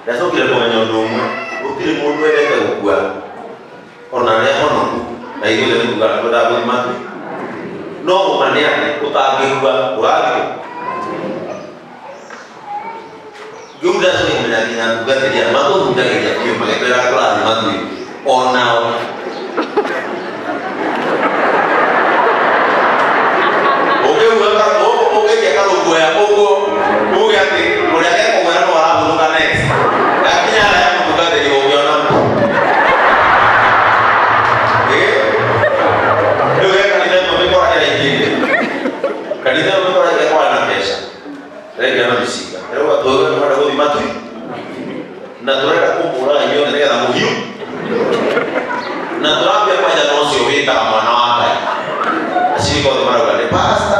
Ndacokire kũmenya ũndũ ũmwe, gũtirĩ mũndũ wendete gũkua ona arĩa honoku, na ithuothe nĩ tugaga twendaga gũthiĩ matu. No ũma nĩ atĩ ũtangĩkua ndũgathiĩ. Rĩu ndacokire kũmenya nginya atungatĩri aya matũhunjagĩria biũ magĩtwĩraga tũrathiĩ matu-inĩ onao. Ũngĩuga ũngĩikia karũguoya ũguo uge atĩ ũrĩa ekũgwĩra no arahurũka next. Gakinya harĩa mũtungatĩri ũngĩona Ĩ? Rĩu he kanitha ĩmwe mĩkora ĩraingĩrire. Kanitha ĩmwe mĩkora ĩkora na mbeca. Ĩraingĩra na mĩcinga. Ĩrauga twauga nĩ gũthiĩ matu na tũrenda kũmũraga inyuothe nĩgetha mũhiũ na tũrambia kwanja na ũcio wĩtaga mwana wa Ngai. Acirika othe marauga nĩ pastor.